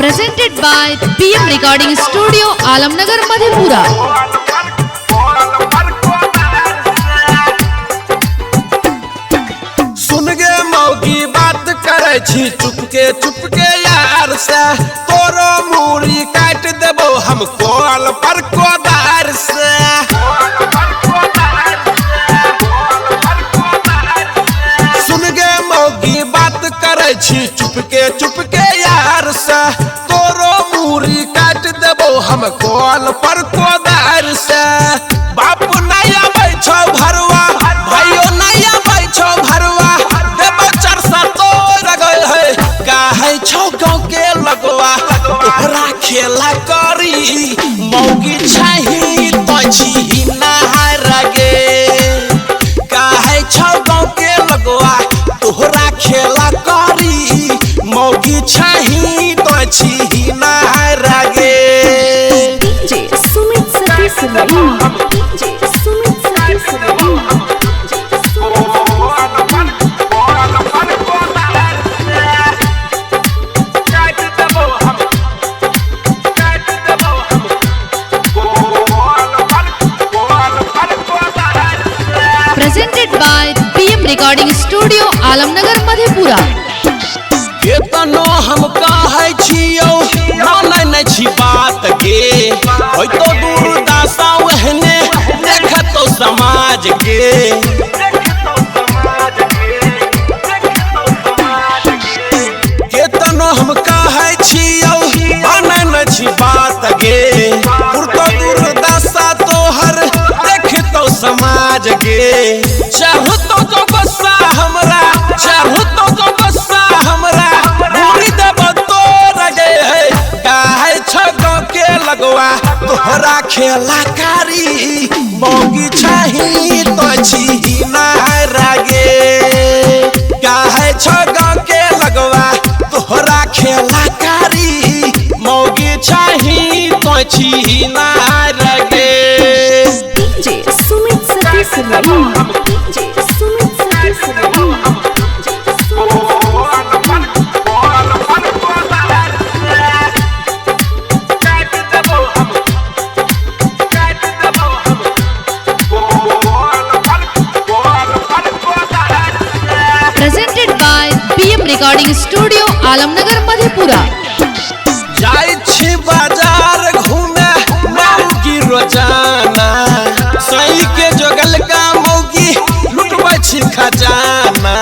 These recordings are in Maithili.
Presented by PM Recording Studio, Alamnagar, Madhepura. सुन गे मौगी बात करे छी चुपके चुपके यार से, तोरो मूरी काट देबो हम कोल पर कोदार से। सुन गे मौगी बात करे छी चुपके चुपके यार से, तोरो मूरी काट देबो हम कोल पर कोदार से। बाप नहीं आबै छौ भरुआ, भाइयो नहीं आबै छौ भरुआ, देबो चरसा तोर गए है काहे छौ गाँव के लगवा। तोहरा खेला करी मौगी छही तो छी नहार गे, काहे छौ गाँव के लगवा। तोहरा खेला करी मौगी छही तो छी नहार गे। DJ Sumit Satish Raina. DJ Sumit Satish Raina. DJ Sumit Presented by PM Recording Studio, Alamnagar, Madhepura. केतनो हम कहै छियौ मानै नै छी बात गे, होइतो दुर्दशा ओहने देखतो समाज के। केतनो हम कहै छियौ मानै नै छी बात गे, पुरतो दुर्दशा तोहर देखतो समाज गे। चाहतो तो गुस्सा हमरा, चाहतो तो गुस्सा हमरा, पूरी देब तोर गे है काहे छौ गाँव के लगवा। तोहरा खेला कारी मौगी छही तो छी नहार गे, काहे छौ गाँव के लगवा। तोहरा खेला कारी मौगी छही तो छी नहार गे। DJ Sumit Satish Raina. DJ Sumit Satish Raina. DJ Sumit Presented by PM Recording Studio, Alamnagar, Madhepura. जाइ छी बाजार घूमे मौगी रोजाना, सही के जोगल का मौगी लुटबै छी खजाना।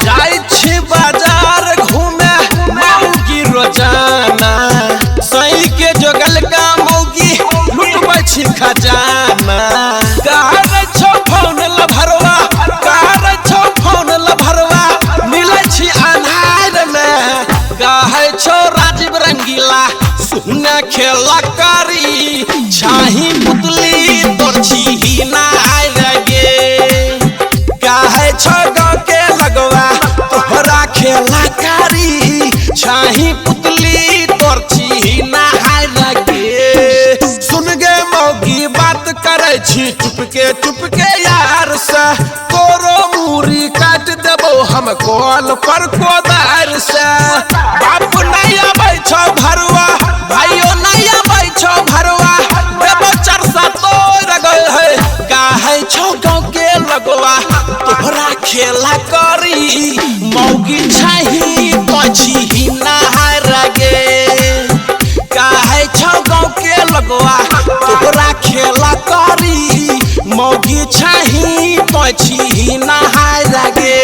जाइ छी बाजार घूमे मौगी रोजाना, सही के जोगल का मौगी लुटबै छी खजाना। कहै छौ फोन लभरवा, कहै छौ फोन लभरवा, मिलै छी अन्हार में। कहै छौ राजीव रंगीला सुन खेला करी, छाही पुतली तोर छी नहार गे। कहै छौ गाँव के लगवा तोहरा खेला कारी, छाही पुतली तोर छी नहार गे। सुन गे मौगी बात करे छी चुपके चुपके यार से, तोरो मूरी काट देबो हम कोल पर कोदार से। बाप नहीं आबै छौ भरुआ, भाइयो नहीं आबै छौ भरुआ, देबो चरसा तोर गए है काहे छौ गाँव के लगवा। तोहरा खेला करी मौगी छही तो छी नहार गे, काहे छौ गाँव के लगवा। तोहरा खेला करी मौगी छही तो छी नहार गे।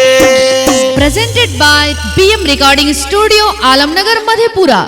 Presented by PM Recording Studio, Alamnagar, Madhepura.